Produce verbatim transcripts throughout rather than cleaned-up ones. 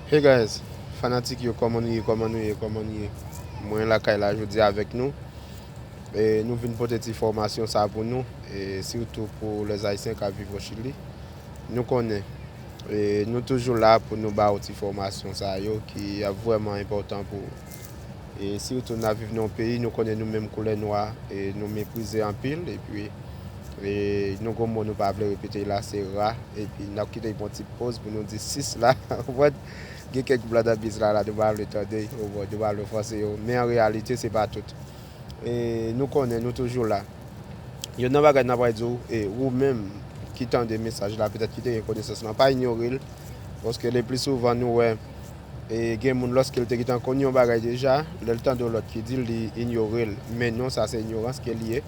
Hey guys, fanatik yo, kòman nou ye, kòman nou ye, kòman nou ye? Mwen lakay la jodi avèk nou. E nou vin pote ti fòmasyon sa pou nou, e sitou pou lèzayisyen k ap viv o Chili. Nou konnen, e nou toujou la pou nou ba w ti fòmasyon sa yo ki ap vrèman enpòtan pou ou. E sitou n ap viv nan yon peyi, nou konnen nou menm koulè nwa, e nou meprize anpil, epi e nou gon mo nou pa vle repete la, se ra, epi n ap kite yon ti poz pou nou di sis la, ou konprann? Gen kèk blan nan bis la, la, nou pa vle tande yo, ou konprann, nou pa vle fòse yo, men an reyalite, se pa tout. E nou konnen, nou toujou la. Youn nan bagay n ap pral di w, e ou menm ki tande mesaj la, petèt ki te gen konesans lan, pa inyore l, paske le pli souvan nou wè, e gen moun lòske l te gentan konn yon bagay deja, lè l tande yon lòt ki di l, li inyore l. Men non, sa se inyorans ke l ye.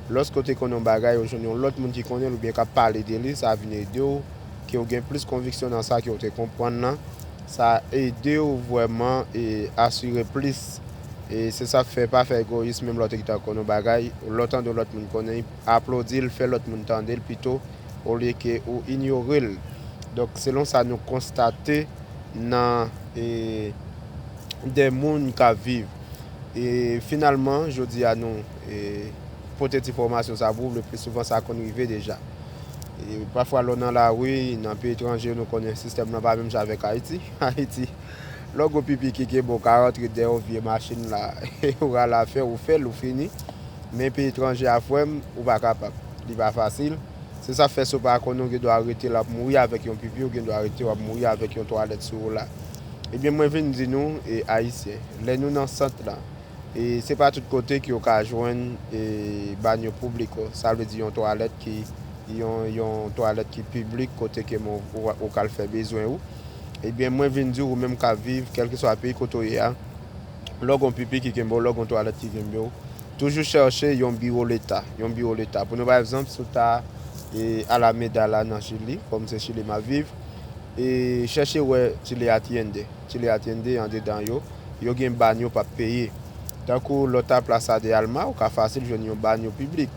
Lòske w te konn yon bagay, ou jwenn yon lòt moun ki konnen l oubyen k ap pale de li, sa vin ede w, ke w gen plis konviksyon nan sa ke w te konprann lan. Sa ede w vrèman e asire plis. E se sa k fè, pa fè egoyis, menm lè w te gentan konn yon bagay, lè w tande yon lòt moun konnen, aplodi l, fè lòt moun tande l pito, olye ke ou inyore l. Donk, selon sa nou konstate nan e, de moun k ap viv. E finalman, jodi a nou e, pote ti fòmasyon sa pou w, le pli souvan sa konn rive deja. E pafwa lè w nan lari, nan peyi etranje, nou konnen sistèm lan pa menm jan avèk Ayiti. Ayiti, lè w gon pipi ki kenbe w, ka rantre dèyè yon vye machin la, e ou rale afè w, ou fè l, ou fini. Men peyi etranje a, frè m, ou pa kapab. Li pa fasil. Se sa k fè si w pa konnen, ou gen dwa rete la w ap mouri avèk yon pipi, ou gen dwa rete w ap mouri avèk yon twalèt sou ou la. Ebyen, mwen vin di nou, e, Ayisyen, lè nou nan sant lan, e se pa tout kote ke w ka jwenn e, banyo pibliko, sa vle di yon twalèt ki, yon, yon twalèt ki piblik kote ke ou, ou, ou ka al fè bezwen ou. Ebyen, mwen vin di w, ou menm k ap viv, kèlkeswa peyi kote w ye a, lè w gon pipi ki kenbe w, lè w gon twalèt ki kenbe w, toujou chèche yon biwo leta, yon biwo leta. Pou nou bay egzanp, si w ta e, Alameda la nan Chili, kòm se Chili m ap viv, e chèche wè Chile Atiende. Chile Atiende andedan yo, yo gen banyo p ap peye. Tankou lè w ta Plaza de Alma, ou ka fasil jwenn yon banyo piblik.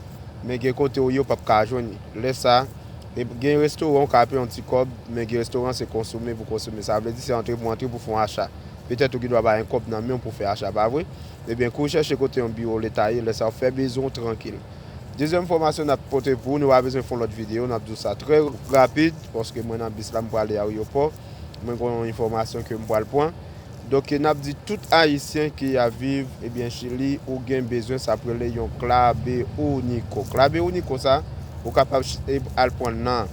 Men gen kote w ye, ou p ap ka jwenn li. Lè sa, e gen restoran, ou ka peye yon ti kòb, men gen restoran, se konsome pou konsome. Sa vle di, se antre pou antre pou fè yon acha. Petèt ou gen dwa bay yon kòb nan men w pou fè acha, pa vre? Ebyen, kou w chèche kote yon biwo leta ye, lè sa w fè bezwen w trankil. Dezyèm enfòmasyon n ap pote pou ou, nou pa bezwen fè yon lòt videyo, n ap di w sa trè rapid, paske mwen nan bis la, m prale ayewopò, mwen gen yon enfòmasyon ke m pral pran. Donk, n ap di tout Ayisyen ki ap viv, ebyen, Chili, ou gen bezwen sa ap rele yon clave único. Clave único sa, ou kapab ch-, e, al pran l nan,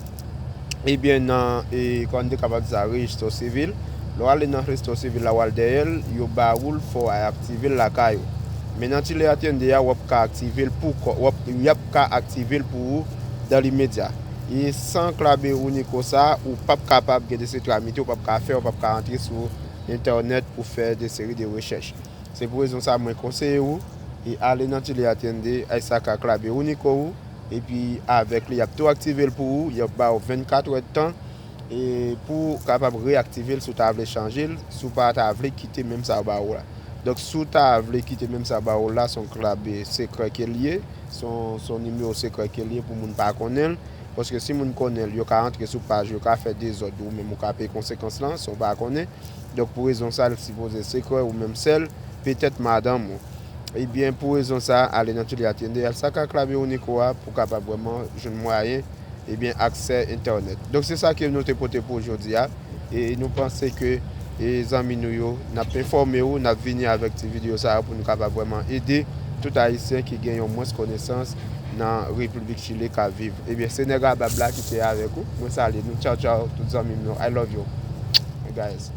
ebyen, nan, e, kòman n te kapab di sa, rejistò sivil. Lè w ale nan rejistò sivil la, w al dèyè l, yo ba ou l, fò w al aktive l lakay ou. Men nan Chile Atiende a, w ap ka aktive l pou kò, w ap, y ap ka aktive l pou ou dans l'immédiat. E san clave único sa, ou p ap kapab gen de seri tramite, ou p ap ka fè, ou p ap ka antre sou entènèt pou fè de seri de rechèch. Se pou rezon sa, mwen konseye ou, e ale nan Chile Atiende, al saka clave único ou, epi avèk li, y ap tou aktive l pou ou, y ap ba ou vennkat è d tan, e pou w kapab reyaktive l si w ta vle chanje l, si w pa ta vle kite menm sa yo ba ou la. Donk, si w ta vle kite menm sa yo ba ou la, se yon clave sekrè ke l ye, se yon, se yon nimewo sekrè ke l ye pou moun pa konnen l, paske si moun konnen l, yo ka antre sou paj, yo ka fè dezòd, ou menm ou ka peye konsekans lan, san w pa konnen. Donk, pou rezon sa, l sipoze sekrè, ou menm sèl, petèt madanm ou. Ebyen, pou rezon sa, ale nan Chile Atiende, al saka clave único a pou kapab vrèman jwenn mwayen, ebyen, aksè entènèt. Donk, se sa ke nou te pote pou jodi a. E nou panse ke, e, zanmi nou yo, n ap enfòme ou, n ap vini avèk ti videyo sa yo pou nou kapab vrèman ede tout Ayisyen ki gen yon mwens konesans nan Repiblik Chili k ap viv. Ebyen, se nèg a bab la ki te avèk ou. Mwen salye nou. Tchaw, tchaw, tout zanmi m yo. I love you, guys.